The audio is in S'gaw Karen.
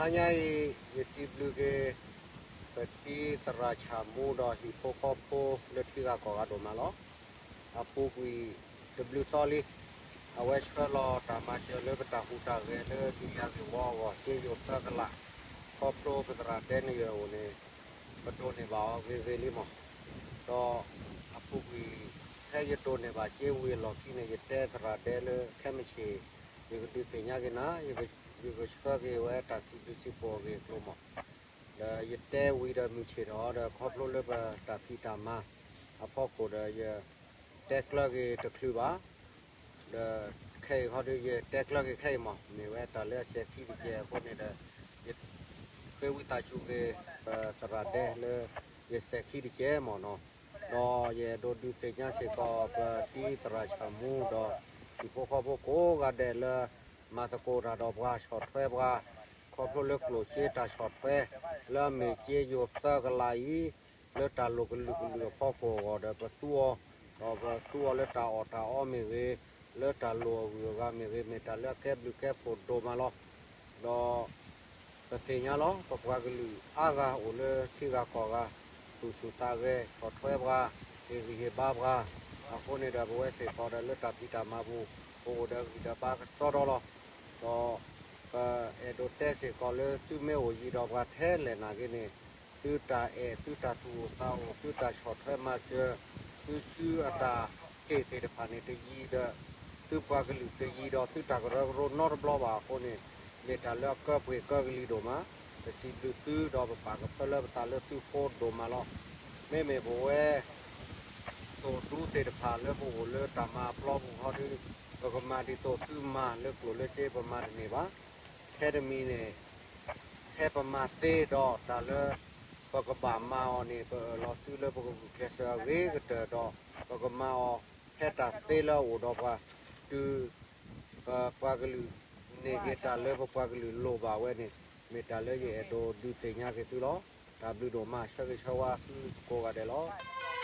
တနံၤညါအံၤ ယစံးဘျုးက့ၤ ပတံၤသရၣ်ဆၣ်မူဒီးဟံၣ်ဖိဃီဖိလၢထံဂၤကီၢ်ဂၤဒိၣ်မးလီၤ. အပူၤကွံာ်တဘျုးသီလံ အဝဲဆှၢလီၤတၢ်မၤစၢၤလၢပတၢ်ဟူးတၢ်ဂဲၤလၢဒုးယၤဂ့ၢ်ဝီအဂီၢ် က့ယိၤသၢကလး ခီဖျိပသရၣ်ဒဲနယွဲၢ်အိၣ်န့ၣ် ပဒိးန့ၢ်ဘၣ်အီၤဂ့ၤဂ့ၤလံမး. ဒီးအပူၤကွံာ် ဖဲယဒိးန့ၢ်ဘၣ်က့ဝံၤအလီၢ်ခံန့ၣ် ယတဲသရၣ်ဒဲလၢခဲမုၢ်ဆ့ၣ် ယကဒုးသ့ၣ်ညါက့ၤနၤ ယကဆှၢက့ၤဝဲတၢ်စံးဘျုးစံးဖှိၣ်အဂ့ၢ်အကျိၤမး. ဒီးယတဲဝံၤဒီးမုၢ်ဆ့ၣ်ထီၣ်ဒီး ခီဖျိလၢပတၢ်ဖံးတၢ်မၤအဖီခိၣ်ဒီး ယတဲကျၢၤက့ၤတချုးဘၣ် ဒီးခဲအံၤခီဒီး ယတဲကျၢၤက့ၤခဲအံၤမး မ့ၢ်ဝဲတၢ်လၢအစဲၤခံတကဲးအဃိန့ၣ်ဒီး ယဃ့ဝံသးစူၤက့ၤ ပသရၣ်ဒဲလၢယစဲၤခံတကဲးမးနီၤ. ဒီးယအဲၣ်ဒိးဒုးသ့ၣ်ညါစ့ၢ်ကီး ပတံၤသရၣ်ဆၣ်မူဒီး ဟံၣ်ဖိဃီဖိကိးဂၤဒဲးလၢ မၤသကိးတၢ်ဒီးပှၤဆီၣ်ထွဲပှၤ ခီဖျိလၢကျိၣ်စ့တၢ်ဆီၣ်ထွဲ လၢအမ့ၢ်က့ယိၤသၢကလးအံၤ လၢတၢ်လိၣ်ကလုာ်ကလုာ်အဖီခိၣ်အဂီၢ်ဒီး ပသူအီၤ ဒီးပသူအီၤလၢတၢ်အီၣ်တၢ်အီမ့ၢ်ဂ့ၤ, လၢတၢ်လိၣ်အဂုၤအဂၤမ့ၢ်ဂ့ၤ မ့ၢ်တၢ်လၢအကဲဘျုးကဲဖှိၣ်ဒိၣ်မးလီၤ. ဒီးပသ့ၣ်ညါလီၤ ပပှၤကလုာ်အါဂၤအိၣ်လၢထံဂၤကီၢ်ဂၤ သူၣ်ဆူၣ်သးဂဲၤ ဆီၣ်ထွဲပှၤ ဟ့ၣ်ဂံၢ်ဟ့ၣ်ဘါပှၤ, အဃိန့ၣ်ဒီး ပဝဲစ့ၢ်ကီးဒီးလၢတၢ်ဖံးတၢ်မၤပူၤ ပအိၣ်ဒီးဂံၢ်ဒီးဘါကစီဒီလီၤ. ဒီးပအဲၣ်ဒိးတဲစ့ၢ်ကီးလၢ သုမ့ၢ်အိၣ်ယံၤဒီးပှၤထဲလဲၣ်နာ်က့န့ၣ် သုတၢ်အဲၣ် သုတၢ်သူၣ်အိၣ်သးအိၣ် သုတၢ်ဆီၣ်ထွဲမၤစၢၤ သုစုအတၢ်ဟ့ၣ်သ့ၣ်တဖၣ်န့ၣ်တယံၤဒီး သုပှၤကလုာ်တယံၤဒီး သုတၢ်ကရၢကရိနီတဘျီဘၣ်အဃိန့ၣ် မ့ၢ်တၢ်လၢအကၢပှ့ၤကၢကလံၤဒိၣ်မး, ပစံးဘျုးသုဒီးပပာ်ကဖၢလၢပသးလၢသုဃိဒိၣ်မးလီၤ. မ့မ့ၢ်ပဝဲ သိၣ်ဒူသ့ၣ်တဖၣ်လၢပအိၣ်လၢတၢ်မၤအပျီပူၤခီဒီး ပကမၤဒ်သိးသုမၤလၢကျိၣ်လၢစ့ပမၤတန့ၢ်ဘၣ်. ထဲတမံၤန့ၣ် ဖဲပမၤသ့ဒီးတၢ်လၢ ပကဘၣ်မၤအီၤန့ၣ် ပအၢၣ်လီၤသုလၢပကဂုာ်ကျဲးစၢးအဂ့ၤကတၢၢ်ဒီး ပကမၤအီၤ ဖဲတၢ်သ့လၢအအိၣ်ဒီးပှၤ တုၤ ပပှၤကလုာ်န့ၢ်က့ၤတၢ်လၢပပှၤကလုာ်လိၣ်ဘၣ်ဝဲန့ၣ် မ့ၢ်တၢ်လၢယအဲၣ်ဒိးဒုးသ့ၣ်ညါက့ၤသုလီၤ. တၢ်ဘျုးဒိၣ်မး ဆၢဂ့ၤဆၢဝါသုကိးဂၤဒဲးလီၤ.